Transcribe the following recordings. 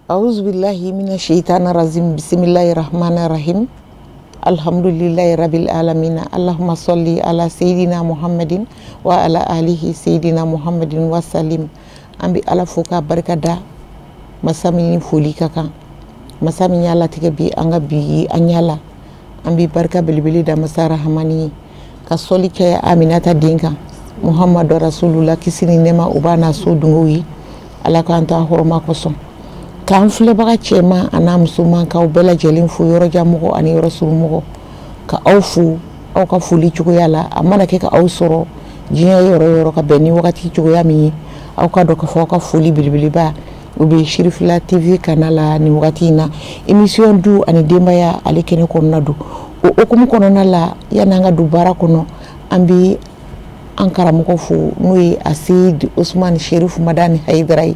Auzubillahi mina shaitani rajim. Bismillahi rahmani rahim. Alhamdulillahi rabbil alamin. Allahumma salli ala sayyidina Muhammadin wa ala alihi sayyidina Muhammadin wa salim. An bɛ Ala fo k'a barika da, masa min ni foli ka kan, masa min y'a latigɛ bi an ka bi ye an ɲɛ la. An bɛ barika belebele da masa rahamani ye, ka sɔli kɛ Aminata den kan, Muhammadu Rasulullah, kisi ni nɛɛma o b'a n'a so dungow ye. Ala k'an to a hɔrɔma kosɔn. K'an filɛbaga cɛman a n'a musoman, k'aw bɛɛ lajɛlen fo, yɔrɔjan mɔgɔ ani yɔrɔ surun mɔgɔ, ka aw fo aw ka foli cogoya la. A mana kɛ ka aw sɔrɔ diɲɛ yɔrɔ yɔrɔ, ka bɛn ni wagati cogoya min ye, aw ka dɔn k'a fɔ aw ka foli belebeleba o bɛ Sirifila TV kana la nin wagati in na. Émission du ani denbaya, ale kɛnɛ kɔnɔna don. O hokumu kɔnɔna la, yanni an ka don baara kɔnɔ, an bɛ an karamɔgɔ fo, n'o ye Aseyidi Usumani Sherifu Madani Hayidara ye,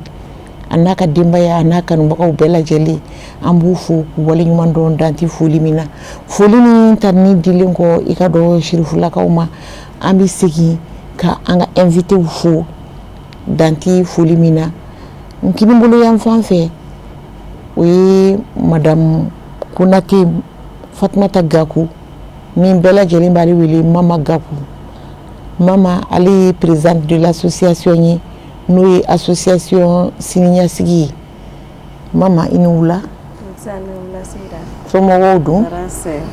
a n'a ka denbaya, a n'a kanubagaw bɛɛ lajɛlen. An b'u fo k'u waleɲuman dɔn danti foli min na. Foli ni tanuni dilen kɔ i ka dɔn Sirifilakaw ma, an bɛ segin ka an ka invité fo danti foli min na. N kinibolo yan fan fɛ, o ye Madame Konate Fatumata Gaku, min bɛɛ lajɛlen b'ale wele Mama Gaku. Mama, ale ye présidente de l'association ye, n'o ye association siniɲɛsigi ye. Mama, i ni wula. Somɔgɔw dun?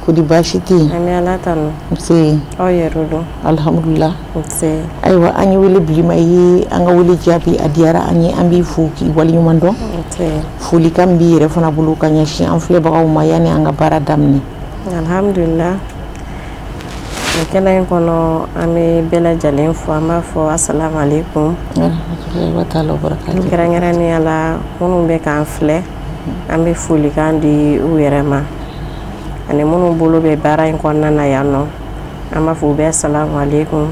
Ko di, baasi tɛ yen? An bɛ Ala tanu. Nse. Aw yɛrɛ dun? Alhamdulillah. Nse. Ayiwa, an ye wele bil'i ma, i ye an ka wele jaabi, a diyara an ye, an b'i fo k'i waleɲuman dɔn. Nse. Folikan min b'i yɛrɛ fana bolo ka ɲɛsin an filɛbagaw ma, yanni an ka baara daminɛ? Alhamdulillah, nin kɛnɛ in kɔnɔ, an bɛ bɛɛ lajɛlen fo. An b'a fɔ asalamu aleykum. Warahmatulahi wa taala wa barakatuh. Kɛrɛnkɛrɛnnenya la, minnu bɛ k'an filɛ, an bɛ folikan di u yɛrɛ ma, ani minnu bolo bɛ baara in kɔnɔna na yan nɔ, an b'a fɔ u bɛɛ salamu aleykum.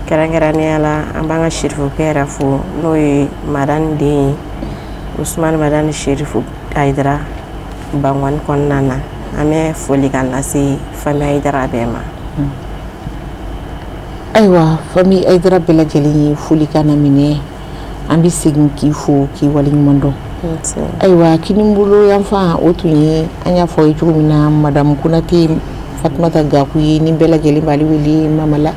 Kɛrɛnkɛrɛnnenya la, an b'an ka sirifukɛ yɛrɛ fo, n'o ye Madani den ye, Usumani Madani Sherifu Hayidara. Bangɔni kɔnɔna na, an bɛ folikan lase famille Hayidara bɛɛ ma. Ayiwa, famille Hayidara bɛɛ lajɛlen ye folikan na minɛ. An bɛ segin k'i fo k'i waleɲuman dɔn. Ayiwa, kinibolo yanfan, o tun ye an y'a fɔ ye cogo min na, Madame Konate Fatumata Gaku ye, ni bɛɛ lajɛlen b'ale wele Mama la.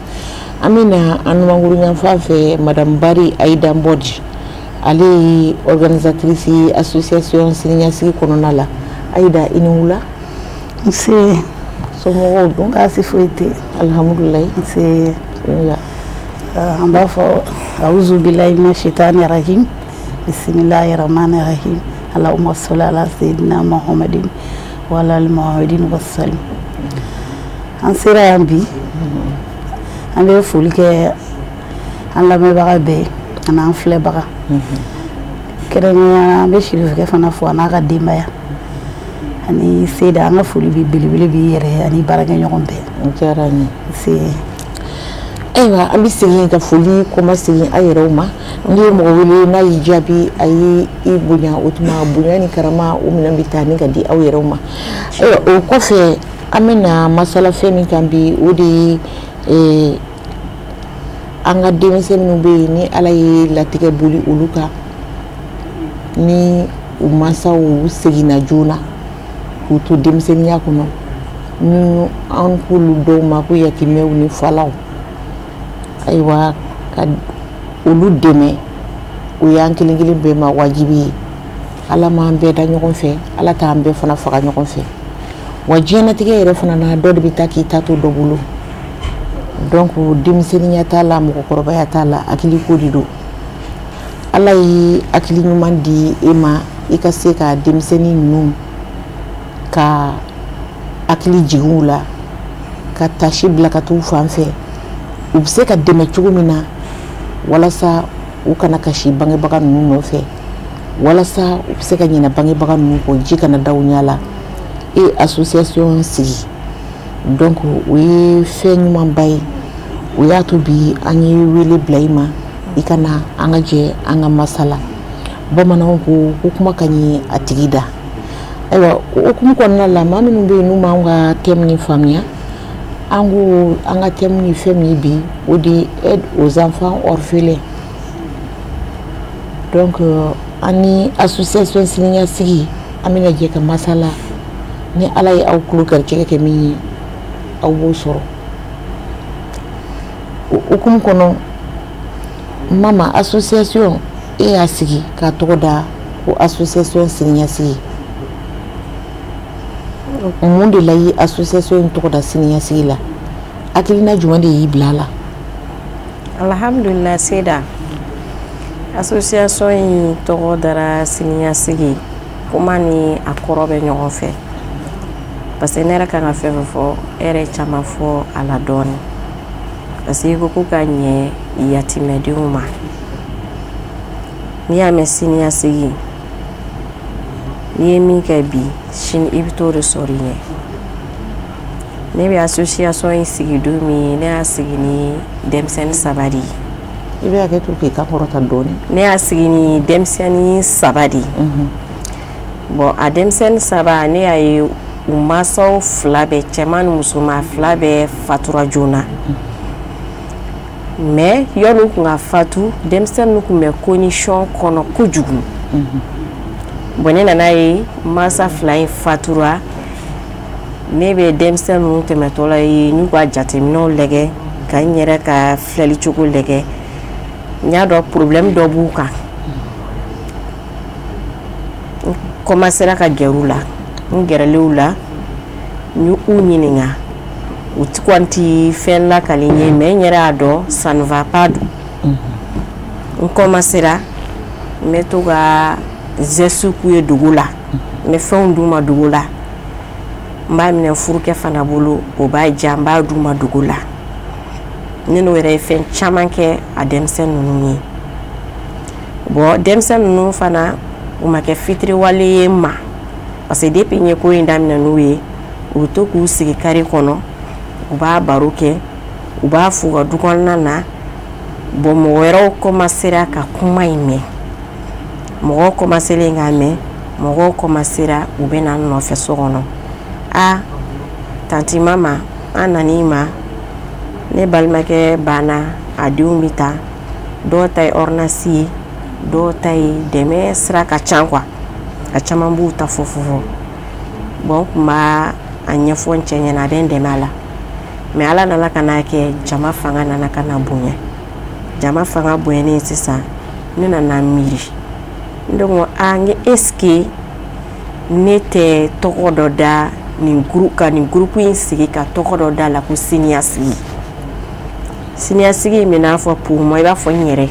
An bɛna an numankuru yanfan fɛ, Madame Bari Ayida Mbodji, ale ye organisatrice ye association siniɲɛsigi kɔnɔna la. Ayida, i ni wula. Nse. Somɔgɔw dun? Baasi foyi tɛ. Alhamdulilayi. Nse. Bismillah. An b'a fɔ awuzu bilahi mina shaitani rajim, bisimilahi rahmani rahim, allahumma salli ala sayyidina Muhammadin wa ala ali Muhammadin wa sallim. An sera yan bi, an bɛ foli kɛ an lamɛnbaga bɛɛ ani an filɛbaga. Kɛrɛnkɛrɛnnenya, an bɛ sirifukɛ fana fo, a n'a ka denbaya ani Seyida. An ka foli bi belebele b'i yɛrɛ ani baarakɛɲɔgɔn bɛɛ. O diyara n ye. Nse. Ayiwa, an bɛ segin ka foli kɔma segin aw yɛrɛw ma. N'i ye mɔgɔ wele n'a y'i jaabi, a ye i bonya, o tuma bonya ni karama, o minɛn bɛ taa ni ka di aw yɛrɛw ma. Ayiwa, o kɔfɛ, an bɛna masala fɛn min kan bi, o de ye an ka denmisɛn minnu bɛ yen, ni Ala ye latigɛ boli olu kan, ni u mansaw seginna joona k'u to denmisɛnninya kɔnɔ, ni an k'olu dɔw ma ko yatimɛw ni falaw. Ayiwa, ka olu dɛmɛ, o y'an kelen kelen bɛɛ ma wajibi ye. Ala m'an bɛɛ da ɲɔgɔn fɛ, Ala t'an bɛɛ fana faga ɲɔgɔn fɛ. Wa diɲɛnatigɛ yɛrɛ fana na, dɔ de bɛ taa k'i ta to dɔ bolo. Donc denmisɛnninya t'a la, mɔgɔkɔrɔbaya t'a la, hakili ko de don. Ala ye hakili ɲuman di e ma, i ka se ka denmisɛnnin ninnu ka hakili jigin u la, ka tasi bila ka t'u fan fɛ, u bɛ se ka dɛmɛ cogo min na, walasa u kana kasi bangebaga ninnu nɔfɛ, walasa u bɛ se ka ɲinɛ bangebaga ninnu kɔ, ji kana da u ɲɛ la. E association sigi, donc o ye fɛn ɲumanba ye. O y'a to bi an ye wele bila i ma, i ka na an ka jɛ an ka masala. Bamananw ko ko kuma ka ɲi a tigi da. Ayiwa, o hukumu kɔnɔna la, maa minnu bɛ yen n'u m'anw ka thème nin faamuya, an ko an ka thème ye fɛn min ye bi, o de ye aide aux enfants orphelins. Donc An ni association siniɲɛsigi, an bɛna jɛ ka masala. Ni Ala ye aw tulo garijɛgɛ kɛ min ye, aw b'o sɔrɔ. O hukumu kɔnɔ, mama, association e y'a sigi k'a tɔgɔ da ko association siniɲɛsigi. Mun de la i ye association in tɔgɔ da siniɲɛsigi la? Hakilina jumɛn de y'i bila a la? Alhamdulillah, Seda. Association in tɔgɔ dara siniɲɛsigi, kuma ni a kɔrɔ bɛ ɲɔgɔn fɛ, parce que ne yɛrɛ kan ka fɛn fɛn fɔ, e yɛrɛ ye caman fɔ a la dɔɔnin, parce que i ko ko ka ɲɛ yatimɛdenw ma. N'i y'a mɛn siniɲɛsigi, n'i ye min kɛ bi, sini i bɛ t'o de sɔrɔ i ɲɛ. Ne bɛ association in sigi don min, ne y'a sigi ni denmisɛnnin 3 de ye. I bɛ hakɛ to k'i kan kɔrɔta dɔɔnin. Ne y'a sigi ni denmisɛnnin 3 de ye. Bon, a denmisɛnnin 3, ne y'a ye u mansaw 2 bɛɛ, cɛman ni musoman 2 bɛɛ fatura joona. Mais yanni u kun ka fatu, denmisɛnnin kun bɛ condition kɔnɔ kojugu. Bon, ne nana ye mansa 2 in fatura, ne bɛ denmisɛnnin ninnu tɛmɛtɔla ye, n'u ka jateminɛw lajɛ, ka n yɛrɛ ka filɛli cogo lajɛ, n y'a dɔn problème dɔ b'u kan. N commencera ka gɛrɛ u la, n gɛrɛlen u la, n y'u ɲininka. U ti kɔni ti fɛn lakali n ye, mais n yɛrɛ y'a dɔn ça ne va pas dun. N commencera, n bɛ to ka geste k'u ye dogo la, n bɛ fɛnw d'u ma dogo la. N b'a minɛ furukɛ fana bolo, o b'a diya, n b'a d'u ma dogo la. Ne n'o yɛrɛ ye fɛn caman kɛ a denmisɛnnin ninnu ye. Bon, denmisɛnnin ninnu fana, u ma kɛ fitiriwale ye n ma, parce que depuis n ye ko in daminɛ n'u ye, u bɛ to k'u sigi carré kɔnɔ, u b'a baro kɛ, u b'a f'u ka du kɔnɔna na. Bon, mɔgɔ wɛrɛw commencera ka kuma in mɛn. Mɔgɔw commencelen k'a mɛn, mɔgɔw commencera u bɛ na n nɔfɛ so kɔnɔ. A tantie mama, an nan'i ma, ne balimakɛ banna, a denw bɛ taa, dɔw ta ye ordonnance ye, dɔw ta ye dɛmɛ sira ka ca quoi, a caman b'u ta fɔ fɔ fɔ. Bon, n kun b'a a ɲɛfɔ n cɛ ɲɛna, a bɛ n dɛmɛ a la, mais Ala nana ka n'a kɛ jama fanga nana ka na bonya. Jama fanga bonyanen sisan, ne nana miiri, n de ko a n ko est ce que ne tɛ tɔgɔ dɔ da nin groupe ka nin groupe in sigi, ka tɔgɔ dɔ da la ko siniɲɛsigi. Siniɲɛsigi in bɛ n'a fɔ pour moi, i b'a fɔ n yɛrɛ,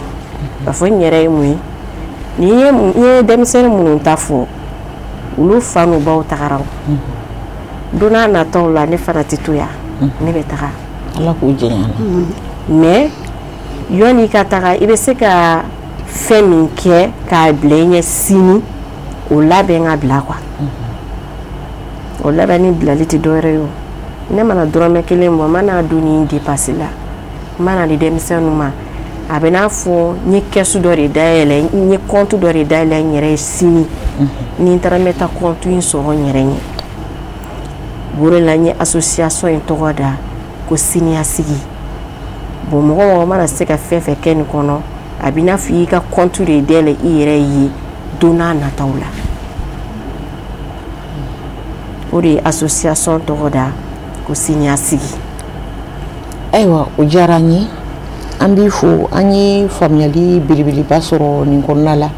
k'a fɔ n yɛrɛ ye mun ye. Ni ye n ye denmisɛnnin minnu ta fɔ, olu fa n'u baw tagara o. Don n'a nataw la, ne fana tɛ to yan, ne bɛ taga. Ala k'u jɛɲa na. Mais yanni i ka taga, i bɛ se ka fɛn min kɛ k'a bila i ɲɛ sini, o labɛn ka bila quoi. O labɛnni bilali tɛ dɔwɛrɛ ye o. Ne mana dɔrɔmɛ 1 bɔ, n mana don nin dépense la, n mana di denmisɛnninw ma, a bɛ n'a fɔ n ye kɛsu dɔ de dayɛlɛ, n ye compte dɔ de dayɛlɛ n yɛrɛ ye sini. Ni n taara, n bɛ taa compte in sɔrɔ n yɛrɛ ɲɛ. O de la n ye association in tɔgɔ da ko siniɲɛsigi. Bon, mɔgɔ mɔgɔ mana se ka fɛn fɛn kɛ nin kɔnɔ, a b'i n'a fɔ i y'i ka compte de dayɛlɛ i yɛrɛ ye don n'a nataw la. O de ye association tɔgɔ da ko siniɲɛsigi. Ayiwa, o diyara an ye, an b'i fo. An ye faamuyali belebeleba sɔrɔ nin kɔnɔna la.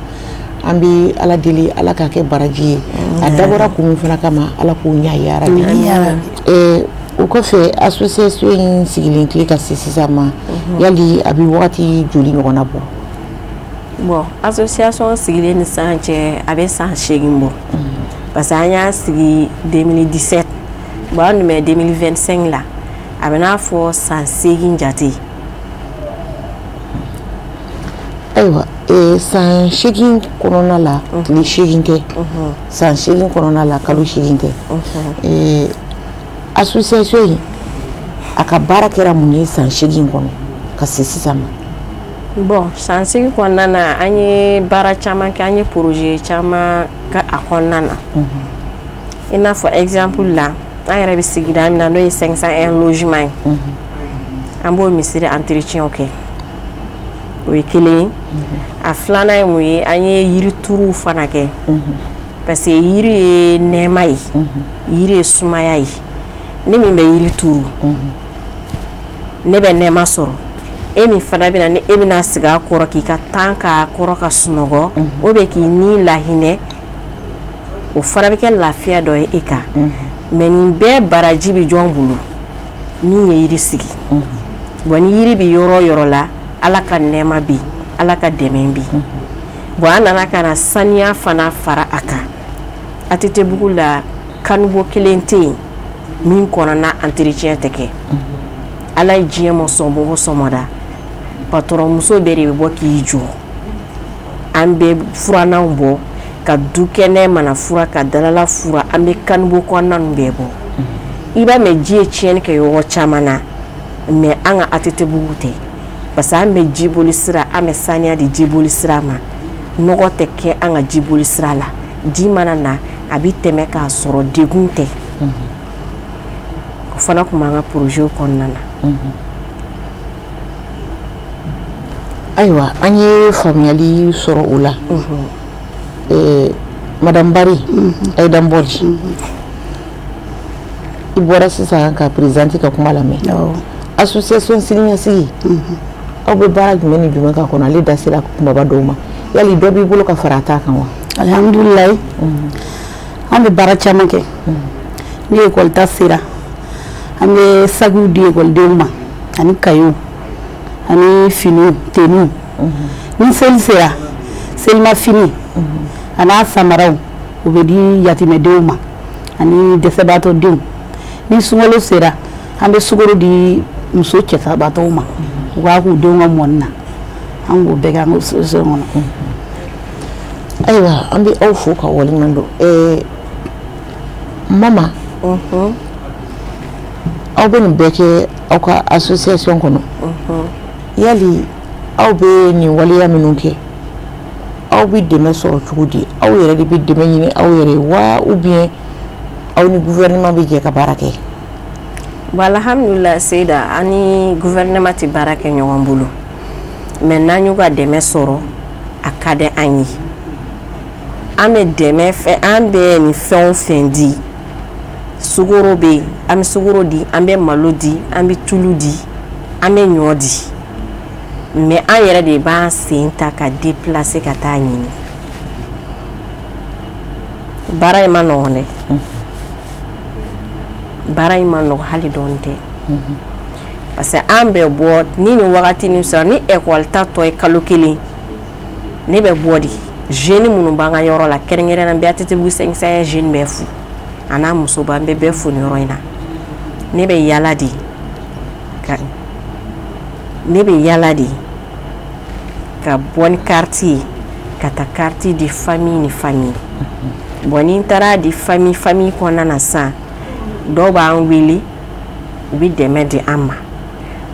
An bɛ Ala deli, Ala k'a kɛ baraji ye. A dabɔra kun min fana kama, Ala k'o ɲɛ yarabi. O kɔfɛ, association in sigilen tile ka se sisan ma, yali a bɛ wagati joli ɲɔgɔnna bɔ? Bon, association sigilen ni sisan cɛ, a bɛ san 8 bɔ, parce que an y'a sigi 2017. Bon, an dun bɛ 2025 la, a bɛ n'a fɔ san 8 jate. Ayiwa, san 8 kɔnɔna la, tile 8 tɛ. San 8 kɔnɔna la, kalo 8 tɛ. Association in, a ka baara kɛra mun ye san 8 kɔnɔ ka se sisan ma? Bon, san 8 kɔnɔna na, an ye baara caman kɛ, an ye projet caman kɛ a kɔnɔna na. I n'a fɔ exemple la, an yɛrɛ bɛ sigida min na, n'o ye 501 logement ye, an b'o misiri entretien kɛ. O ye kelen ye. A filanan ye mun ye? An ye yirituruw fana kɛ, parce que yiri ye nɛɛma ye, yiri ye sumaya ye. Ne min bɛ yiri turu, ne bɛ nɛɛma sɔrɔ. E min fana bɛna, ni e bɛna sigi a kɔrɔ k'i ka tan k'a kɔrɔ ka sunɔgɔ, o bɛ k'i ni lahinɛ, o fana bɛ kɛ lafiya dɔ ye e kan. Mais nin bɛɛ baraji bɛ jɔn bolo? Min ye yiri sigi. Bon, ni yiri bɛ yɔrɔ o yɔrɔ la, Ala ka nɛɛma bɛ yen, Ala ka dɛmɛ bɛ yen. Bon, an nana ka na saniya fana fara a kan. ATT-bugu la, caniveau kelen tɛ yen min kɔnɔna entretien tɛ kɛ. Ala ye diɲɛ ma sɔn sɔmɔda, patron muso bɛɛ de bɛ bɔ k'i jɔ. An bɛ furananw bɔ ka dukɛnɛ mana fura, ka dalala fura, an bɛ caniveau kɔnɔna ninnu bɛɛ bɔ. I b'a mɛn, ji ye tiɲɛni kɛ yɔrɔ caman na, mais an ka ATT-bugu tɛ, parce que an bɛ jiboli sira, an bɛ saniya di jiboli sira ma. Nɔgɔ tɛ kɛ an ka jiboli sira la. Ji mana na, a bɛ tɛmɛ k'a sɔrɔ degun tɛ. O fana tun b'an ka projet kɔnɔna na. Ayiwa, an ye faamuyali sɔrɔ o la. Madame Bari Aïda Mbodji, i bɔra sisan ka présidente ka kuma lamɛn. Association siniɲɛsigi, aw bɛ baara jumɛn ni jumɛn k'a kɔnɔ? Ale da sera kumaba dɔw ma. Yali dɔ b'i bolo ka fara a ta kan wa? Alhamdulilayi, an bɛ baara caman kɛ. Ni ekɔli ta sera, an bɛ sakiw di ekɔlidenw ma, ani kayew, ani finiw, tenuw. Ni seli sera, selimafini a n'a samaraw, o bɛ di yatimɛdenw ma ani dɛsɛbaatɔ denw. Ni sunkalo sera, an bɛ sukaro di muso cɛsabaatɔw ma, u k'a k'u denw ka mɔni na. An k'o bɛɛ kɛ an ka association kɔnɔ. Ayiwa, an bɛ aw fo ka waleɲuman dɔn. Mama, aw bɛ nin bɛɛ kɛ aw ka association kɔnɔ. Yali aw bɛ nin waleya minnu kɛ, aw bɛ dɛmɛ sɔrɔ cogo di? Aw yɛrɛ de bɛ dɛmɛ ɲini aw yɛrɛ ye wa, ou bien aw ni gouvernement bɛ jɛ ka baara kɛ? Bon, alhamdulilah Seyida, an ni gouvernement tɛ baara kɛ ɲɔgɔn bolo, mais n'an y'u ka dɛmɛ sɔrɔ, a ka di an ye. An bɛ dɛmɛ fɛ, an bɛ nin fɛn o fɛn di, sukaro bɛ yen, an bɛ sukaro di, an bɛ malo di, an bɛ tulu di, an bɛ ɲɔ di, mais an yɛrɛ de b'an sen ta ka déplacer ka taa ɲini. Baara in ma nɔgɔn dɛ, baara in ma nɔgɔn hali dɔɔni tɛ, parce que an bɛ bɔ ni nin wagati nin sɔrɔ, ni ekɔli ta tɔ ye kalo kelen, ne bɛ bɔ de. Jeune minnu b'an ka yɔrɔ la, kɛrɛnkɛrɛnnenya bɛ ATT-bugu 501 jeune bɛɛ fo, a n'a musoba, an bɛ bɛɛ fo nin yɔrɔ in na. Ne bɛ yala de ka, ne bɛ yala de ka bɔ ni carte ye, ka taa carte di famille ni famille. Bon, ni n taara di famille famille kɔnɔna na sisan, dɔw b'an wele, u bɛ dɛmɛ di an ma.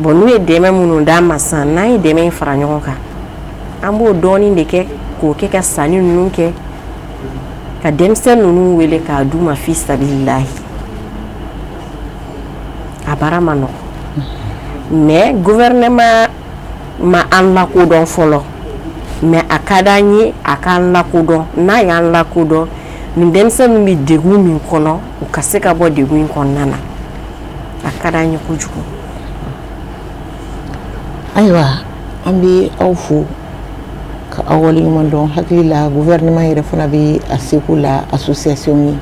Bon, n'u ye dɛmɛ minnu d'an ma sisan, n'an ye dɛmɛ in fara ɲɔgɔn kan, an b'o dɔɔnin de kɛ k'o kɛ ka sanni ninnu kɛ, ka denmisɛn ninnu wele k'a d'u ma fi sabililahi. A baara ma nɔgɔn, mais gouvernement ma an lakodɔn fɔlɔ, mais a ka d'an ye a k'an lakodɔn. N'a y'an lakodɔn, nin denmisɛn min bɛ degun min kɔnɔ, u ka se ka bɔ degun in kɔnɔna na. A ka d'an ye kojugu. Ayiwa, an bɛ aw fo ka aw waleɲuman dɔn. Hakili la, gouvernement yɛrɛ fana bɛ a seko la association ye,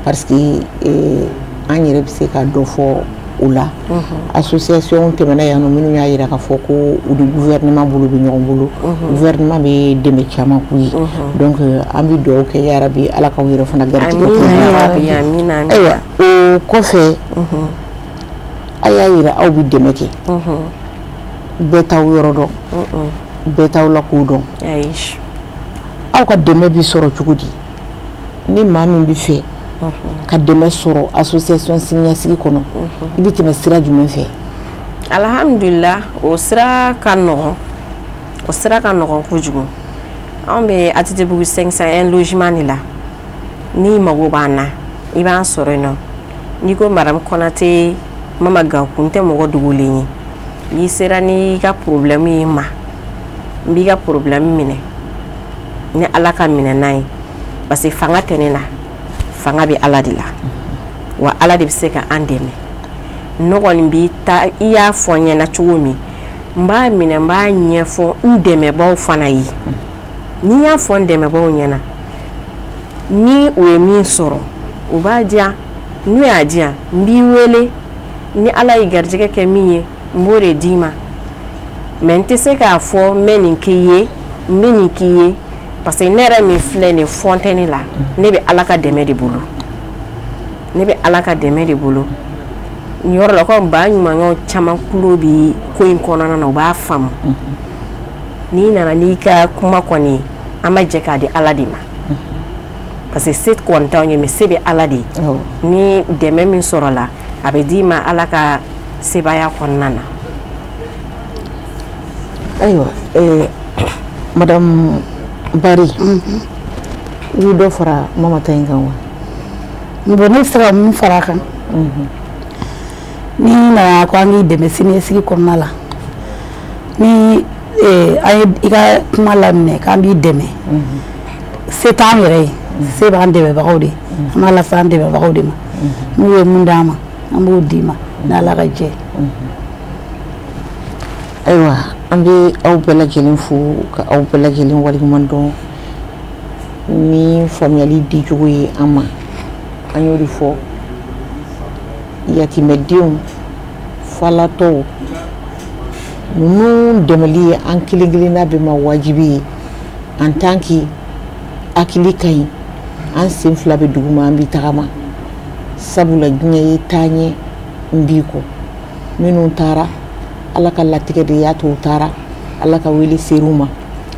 parce que an yɛrɛ bɛ se ka dɔ fɔ o la. Association tɛmɛna yan nɔ, minnu y'a jira k'a fɔ ko u ni gouvernement bolo bɛ ɲɔgɔn bolo, gouvernement bɛ dɛmɛ caman k'u ye. Donc an bɛ dugawu kɛ, yarabi Ala k'aw yɛrɛ fana garijɛgɛ. Ayiwa, o kɔfɛ, a y'a jira aw bɛ dɛmɛ kɛ. Bɛɛ t'aw yɔrɔ dɔn, bɛɛ t'aw la k'o dɔn. Aw ka dɛmɛ bɛ sɔrɔ cogo di? Ni maa min bɛ fɛ ka dɛmɛ sɔrɔ association siniɲɛsigi kɔnɔ, i bɛ tɛmɛ sira jumɛn fɛ? Alhamdulilah, o sira ka nɔgɔn, o sira ka nɔgɔn kojugu. Anw bɛ ATT-bugu 501 logement de la. N'i mago b'an na, i b'an sɔrɔ yen nɔ. N'i ko madame Konate Mama Gaku, n tɛ mɔgɔ dogolen ye. N'i sera n'i ka problème ye n ma, N b'i ka problème minɛ ni Ala ka minɛ n'a ye, parce que fanga tɛ ne na, fanga bɛ Ala de la, wa Ala de bɛ se ka an dɛmɛ. Ne kɔni b'i ta, i y'a fɔ n ɲɛna cogo min, n b'a minɛ, n b'a ɲɛfɔ n dɛmɛbaaw fana ye. Ni n y'a fɔ n dɛmɛbaaw ɲɛna, ni u ye min sɔrɔ u b'a diyan, n'u y'a diyan n b'i wele, ni Ala ye garijɛgɛ kɛ min ye n b'o de d'i ma. Mais n tɛ se k'a fɔ n bɛ nin k'i ye, n bɛ nin k'i ye, parce que ne yɛrɛ min filɛ nin fɔntɛni la, ne bɛ Ala ka dɛmɛ de bolo, ne bɛ Ala ka dɛmɛ de bolo. Nin yɔrɔ la, komi ba ɲumanɲɔgɔn caman tulo bɛ ko in kɔnɔna na, u b'a faamu. N'i nana n'i ka kuma kɔni ye, an b'a jɛ k'a di Ala de ma, parce que se kɔni t'anw ye, mais se bɛ Ala de ye. Ni dɛmɛ min sɔrɔla, a bɛ d'i ma Ala ka sebaaya kɔnɔna na. Ayiwa, madame Bari, i bɛ dɔ fara Mama ta in kan wa? Bon, ne bɛ se ka mun fara a kan? Ni nana ko an k'i dɛmɛ siniɲɛsigi kɔnɔna la, ni an ye i ka kuma laminɛ k'an b'i dɛmɛ, se t'an yɛrɛ ye, se b'an dɛmɛbagaw de ye, an b'a lase an dɛmɛbagaw de ma. N'u ye mun d'an ma, an b'o d'i ma n'Ala ka jɛ. Ayiwa, an bɛ aw bɛɛ lajɛlen fo ka aw bɛɛ lajɛlen waleɲuman dɔn ni faamuyali dicogo ye an ma. An y'o de fɔ, yatimɛdenw, falatɔw ninnu dɛmɛli ye an kelen kelenna bɛɛ ma wajibi ye. En tant que hakili ka ɲi, an sen fila bɛ duguma, an bɛ tagama, sabula diɲɛ ye taaɲɛ n b'i kɔ. Minnu taara, Ala ka latigɛ de y'a to u taara, Ala ka wele ser'u ma.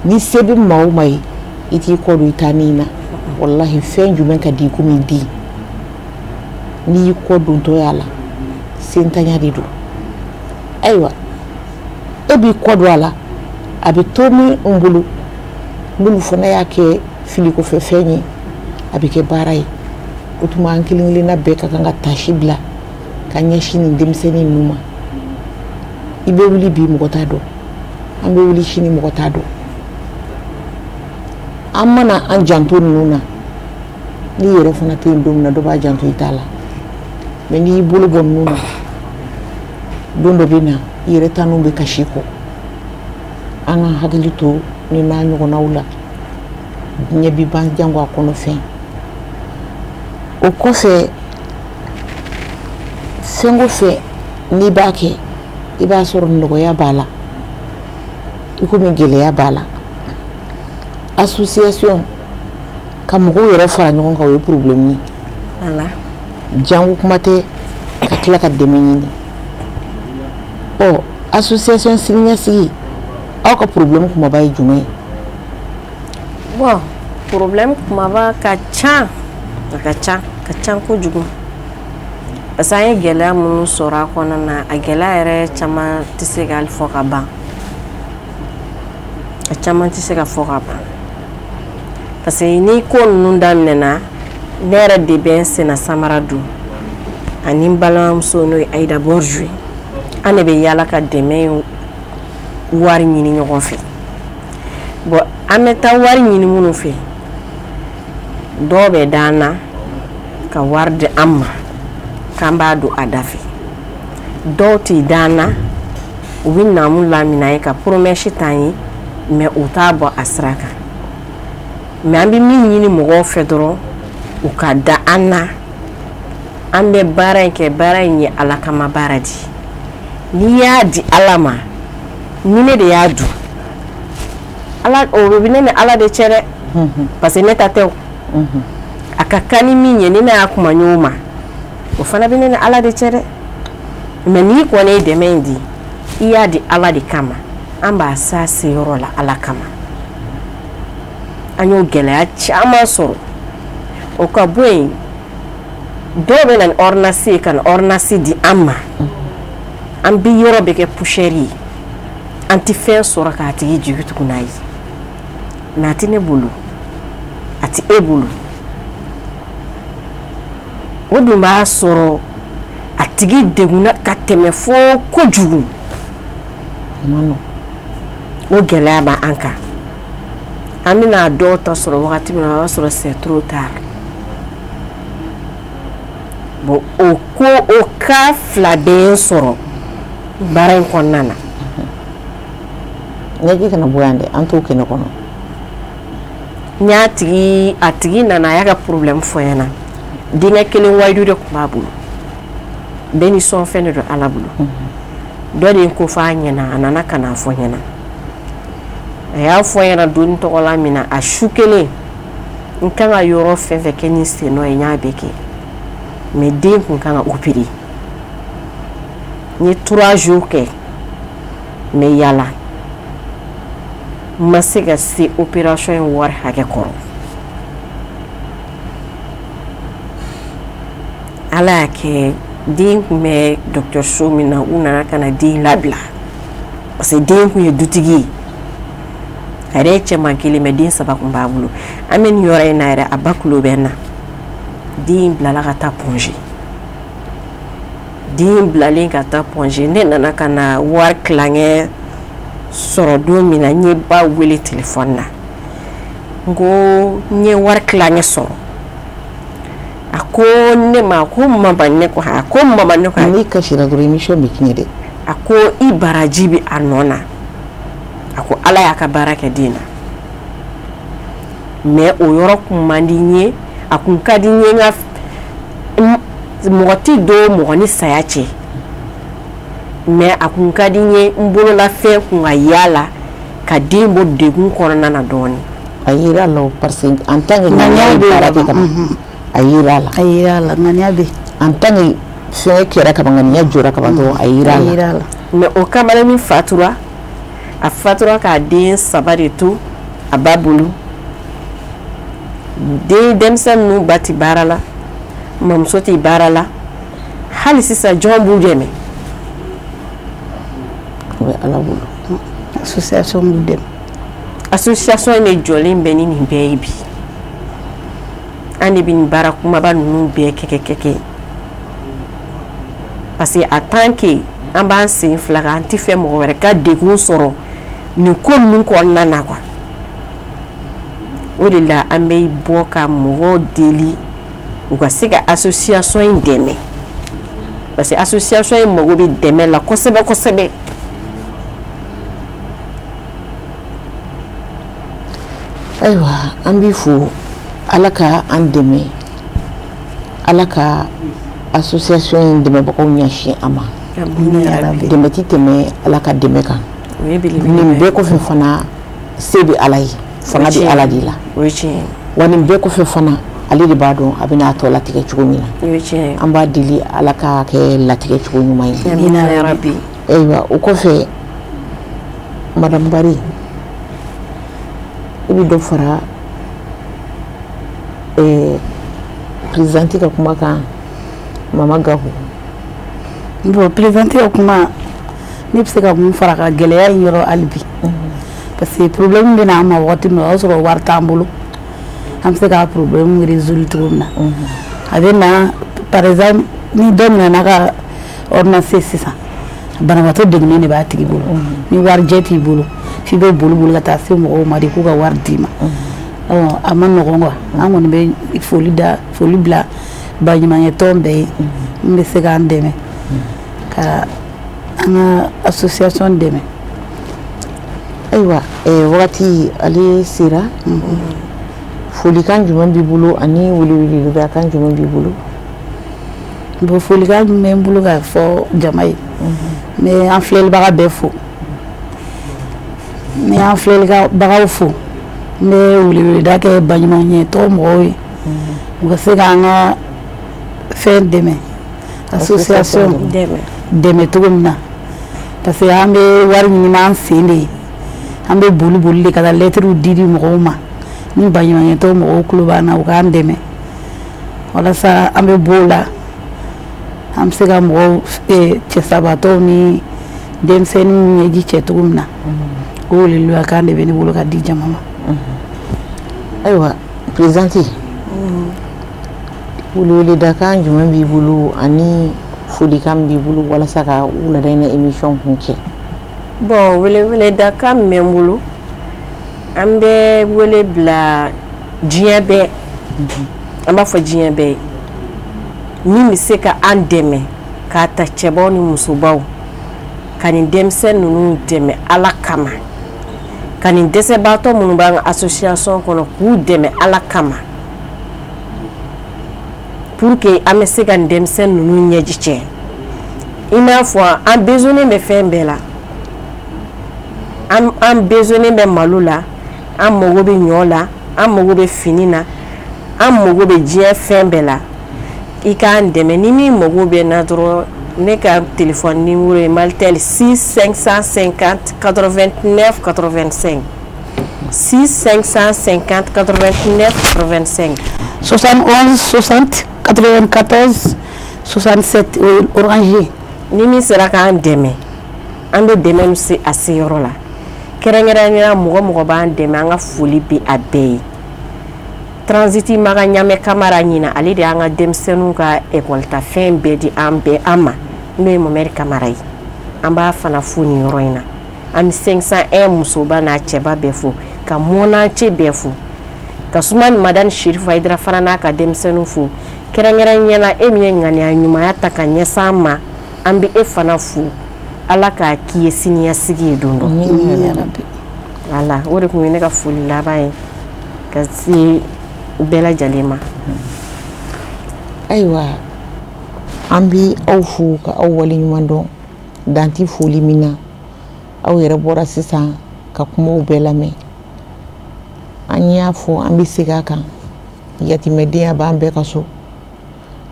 Ni se bɛ maa o maa ye, i t'i kɔ don i taa ni na. Walahi, fɛn jumɛn ka di komi den? N'i y'i kɔ dontɔ y'a la, sentanya de don. Ayiwa, e b'i kɔ don a la, a bɛ to min n bolo, n'olu fana y'a kɛ filikɔfɛ fɛn ye, a bɛ kɛ baara ye. O tuma an kelen kelenna bɛɛ ka kan ka tasi bila ka ɲɛsin nin denmisɛnnin ninnu ma. I bɛ wuli bi, mɔgɔ t'a dɔn, an bɛ wuli sini, mɔgɔ t'a dɔn. An mana an janto ninnu na, n'i yɛrɛ fana tɛ yen don min na, dɔ b'a janto i t'a la. Mais n'i y'i bolo bɔ ninnu na, don dɔ bɛ na, i yɛrɛ ta n'u bɛ kasi kɔ. An ka hakili to ni n'a ɲɔgɔnnaw la, diɲɛ bi ban jango a kɔnɔ fɛn. O kɔfɛ, fɛn o fɛn n'i b'a kɛ, i b'a sɔrɔ nɔgɔya b'a la i komi gɛlɛya b'a la. Association ka mɔgɔw yɛrɛ fara ɲɔgɔn kan, o ye problème ye. Jango kuma tɛ ka tila ka dɛmɛ ɲini. Ɔ, association siniɲɛsigi, aw ka problème kumaba ye jumɛn ye? Bon, problème kumaba ka ca, a ka ca, ka ca kojugu, parce que an ye gɛlɛya minnu sɔrɔ a kɔnɔna na, a gɛlɛya yɛrɛ caman tɛ se ka hali fɔ ka ban, a caman tɛ se ka fɔ ka ban, parce que ni ko ninnu daminɛna, ne yɛrɛ de bɛ n senna samara don, ani n balimamuso n'o ye Ayida Borju ye, an de bɛ yaala ka dɛmɛ wari ɲini ɲɔgɔn fɛ. Bon, an bɛ taa wari ɲini minnu fɛ, dɔw bɛ d'an na ka wari di an ma k'an b'a don a da fɛ, dɔw t'i d'an na, u bɛ naamu lamina ye ka promesse t'an ye, mais u t'a bɔ a sira kan. Mais an bɛ min ɲini mɔgɔw fɛ dɔrɔn, u ka da an na, an bɛ baara in kɛ, baara in ye Ala kama baara de ye. N'i y'a di Ala ma, ni ne de y'a dun, Ala o bɛ ne ni Ala de cɛ dɛ, parce que ne ta tɛ o. A ka kan ni min ye, ni ne y'a kuma ɲɔgɔn ma, o fana bɛ ne ni Ala de cɛ dɛ. Mais n'i kɔni ye dɛmɛ in di, i y'a di Ala de kama, an b'a s'a seyɔrɔ la Ala kama. An y'o gɛlɛya caman sɔrɔ. O ka bɔ yen, dɔw bɛ na ni ordonnance ye ka na ordonnance di an ma, an bɛ yɔrɔ bɛɛ kɛ poussière ye, an tɛ fɛn sɔrɔ k'a tigi jigi tugu n'a ye. Mais a tɛ ne bolo, a tɛ e bolo. O dun b'a sɔrɔ a tigi degunna ka tɛmɛ fo kojugu. O gɛlɛya b'an kan. An bɛna dɔw ta sɔrɔ wagati min na, o b'a sɔrɔ c'est trop tard. Bon, o ko o cas fila bɛɛ ye n sɔrɔ baara in kɔnɔna na. Ɲɛji kana bɔ yan dɛ, an t'o kɛnɛ kɔnɔ. N y'a tigi, a tigi nana, a y'a ka problème fɔ n ɲɛna. Denkɛ kelen wayidu de tun b'a bolo. Bɛɛ ni sɔnfɛn de don Ala bolo. Dɔ de ye n ko fɔ a ɲɛna, a nana ka n'a fɔ n ɲɛna. A y'a fɔ n ɲɛna doni tɔgɔla min na, a su kelen n kan ka yɔrɔ fɛn fɛn kɛ ni sen nɔ ye, n y'a bɛɛ kɛ. Mais den kun kan ka opérer. N ye 3 jours kɛ n bɛ yala, n ma se ka se opération in wari hakɛ kɔrɔ. Ala y'a kɛ, den kun bɛ dɔgɔtɔrɔso min na, u nana ka na den labila, parce que den kun ye dutigi ye. A yɛrɛ ye cɛman kelen, mais den saba kun b'a bolo. An bɛ nin yɔrɔ in na yɛrɛ, a ba kulo bɛ n na. Den bilala ka taa Point G. Den bilalen ka taa Point G, ne nana ka na wari tilankɛ sɔrɔ don min na, n ye ba wele telefɔni na, n ko n ye wari tilankɛ sɔrɔ. A ko ne ma ko mama, ne ko a ko mama, ne ko n'i kasira dɔrɔn émission bɛ tiɲɛ dɛ. A ko i baraji bɛ a nɔ na. A ko Ala y'a ka baara kɛ den na. Mais o yɔrɔ kun man di n ye, a kun ka di n ye n ka mɔgɔ ti don mɔgɔ ni saya cɛ, mais a kun ka di n ye n bololafɛn kun ka yaala ka den bɔ degun kɔnɔna na dɔɔnin. A yira la o, parce que en tant que ŋaniya ye baara kɛ ka ban, a yira la. A yira la, ŋaniya bɛ. En tant que fɛn kɛra ka ban, ŋaniya jɔra ka ban dɔrɔn, a yira la. Mais o kamalen min fatura, a fatura k'a den saba de to a ba bolo. Den denmisɛn ninnu ba ti baara la, mamuso ti baara la, hali sisan jɔn b'u dɛmɛ? O bɛ Ala bolo. Association b'u dɛmɛ. Association in de jɔlen bɛ ni nin bɛɛ ye bi. An de bɛ nin baara kumaba ninnu bɛɛ kɛ. Parce que en tant que an b'an sen fila kan, an ti fɛ mɔgɔ wɛrɛ ka degun sɔrɔ nin ko ninnu kɔnɔna na quoi. O de la an bɛ bɔ ka mɔgɔw deli u ka se ka association in dɛmɛ, parce que association in mago bɛ dɛmɛ la kosɛbɛ kosɛbɛ. Ayiwa, an b'i fo, Ala ka an dɛmɛ, Ala ka association in dɛmɛbagaw ɲɛsin an ma. Dɛmɛ ti tɛmɛ Ala ka dɛmɛ kan. Nin bɛɛ kɔfɛ fana, se bɛ Ala ye, fanga bɛ Ala de la. Wa nin bɛɛ kɔfɛ fana, ale de b'a dɔn a bɛna a tɔ latigɛ cogo min na. An b'a deli Ala ka kɛ latigɛ cogo ɲuman ye. Ayiwa, o kɔfɛ, Madame Barry, i bɛ dɔ fara présidente ka kuma kan, Mama Gakou. Bon, présidente ka kuma, ne bɛ se ka mun fara ka gɛlɛya in yɔrɔ hali bi, parce que problème bɛ na an ma wagati min na, o y'a sɔrɔ wari t'an bolo. An bɛ se k'a problème résoudre cogo min na, a bɛ na par exemple ni dɔ nana ka ordonnance sisan, banabaatɔ degunnen de b'a tigi bolo, ni warijɛ t'i bolo, f'i bɛ boli boli ka taa se mɔgɔw ma de k'u ka wari d'i ma. A ma nɔgɔn quoi. An kɔni bɛ foli da, foli bila baɲumankɛ tɔn bɛɛ ye min bɛ se k'an dɛmɛ ka an ka association dɛmɛ. Ayiwa, wagati ale sera. Folikan jumɛn b'i bolo ani weleweledakan jumɛn b'i bolo? Bon, folikan jumɛn bɛ n bolo k'a fɔ jama ye, n bɛ an filɛlibaga bɛɛ fo, n bɛ an filɛlibagaw fo, n bɛ weleweleda kɛ baɲumankɛ tɔn mɔgɔw ye, u ka se k'an ka fɛn dɛmɛ, association dɛmɛ cogo min na, parce que an bɛ wari ɲini n'an sen de ye, an bɛ boli boli de ka taa lɛtiriw di di mɔgɔw ma. Ni baɲumankɛ tɔn mɔgɔw tulo b'an na, u k'an dɛmɛ walasa an bɛ bɔ o la, an bɛ se ka mɔgɔw cɛsabaatɔw ni denmisɛnninw ɲɛji cɛ cogo min na. O welewelekan de bɛ ne bolo ka di jama ma. Ayiwa, présidente, weleweledakan jumɛn b'i bolo ani folikan b'i bolo walasa ka wulada in na émission kun kɛ? Bon, weleweledakan min bɛ n bolo, an bɛ wele bila diɲɛ bɛɛ, an b'a fɔ diɲɛ bɛɛ ye min bɛ se ka an dɛmɛ, k'a ta cɛbaw ni musobaw, ka nin denmisɛn ninnu dɛmɛ Ala kama, ka nin dɛsɛbaatɔ minnu b'an ka association kɔnɔ k'u dɛmɛ Ala kama, pour que an bɛ se ka nin denmisɛn ninnu ɲɛji cɛ. I n'a fɔ an besoin bɛ fɛn bɛɛ la, an besoin bɛ malo la, an mago bɛ ɲɔ la, an mago bɛ fini na, an mago bɛ diɲɛ fɛn bɛɛ la. I k'an dɛmɛ. Ni min mago bɛ na dɔrɔn, ne ka téléphone numéro ye Malitel 6 550 89 85, 6 550 89 85. 71 60 94 67, o ye Orange. Ni min sera k'an dɛmɛ, an bɛ dɛmɛ min se a seyɔrɔ la. Kɛrɛnkɛrɛnnenya, mɔgɔ mɔgɔ b'an dɛmɛ, an ka foli bɛ a bɛɛ ye. Transit Maga Ɲamɛ Kamara ɲina, ale de y'an ka denmisɛnninw ka ekɔli ta fɛn bɛɛ di an bɛɛ an ma, n'o ye Mohamed Kamara ye. An b'a fana fo nin yɔrɔ in na. An bɛ 501 musoba n'a cɛba bɛɛ fo, ka mɔnacɛ bɛɛ fo, ka Sumani Madani Sherifu Hayidara fana n'a ka denmisɛnninw fo. Kɛrɛnkɛrɛnnenya la, e min ye ŋaniya ɲumanya ta ka ɲɛsin an ma, an bɛ e fana fo. Ala k'a k'i ye siniɲɛsigi ye don dɔ. Wala, o de tun ye ne ka foli laban ye ka se bɛɛ lajɛlen ma. Ayiwa, an bɛ aw fo ka aw waleɲuman dɔn dan tɛ foli min na. Aw yɛrɛ bɔra sisan ka kumaw bɛɛ lamɛn. An y'a fɔ, an bɛ segin a kan, yatimɛdenya b'an bɛɛ ka so.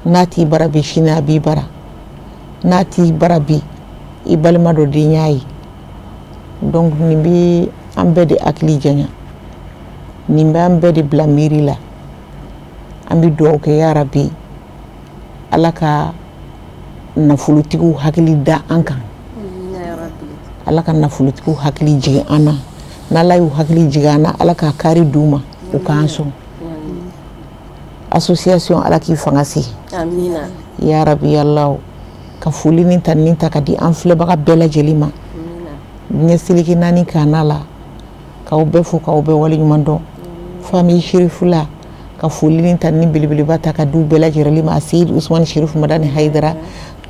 N'a t'i bara bi, sini a b'i bara. N'a t'i bara bi, i balima dɔ den y'a ye. Donc nin bɛ an bɛɛ de hakili janya, nin bɛ an bɛɛ de bila miiri la. An bɛ dugawu kɛ, yarabi, Ala ka nafolotigiw hakili da an kan, Ala ka nafolotigiw hakili jigin an na. N'Ala y'u hakili jigin an na, Ala k'a kari d'u ma, u k'an sɔn. Association, Ala k'i fanga se. Yarabi yalaw. Ka foli ni ta ni ta ka di an filɛbaga bɛɛ lajɛlen ma diɲɛ seleke naani kana la, k'aw bɛɛ fo, k'aw bɛɛ waleɲuman dɔn. Famille Sherifu la, ka foli ni ta ni belebeleba ta ka di u bɛɛ lajɛlen ma. Seyid Usumani Sherifu Madani Hayidara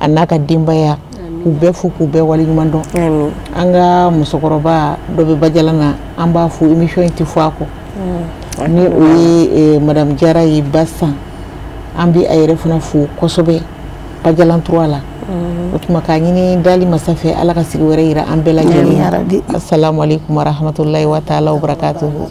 a n'a ka denbaya, k'u bɛɛ fo, k'u bɛɛ waleɲuman dɔn. An ka musokɔrɔba dɔ bɛ Bajalan na, an b'a fo, émission in tɛ fɔ a kɔ, ni o ye madame Jara ye Basan. An bɛ a yɛrɛ fana fo kosɛbɛ Bajalan 3 la. O tuma, k'a ɲini dali masa fɛ, Ala ka sigi wɛrɛ yira an bɛɛ lajɛlen. Assalamu alaikum warahmatullahi wa taala wa barakatuhu.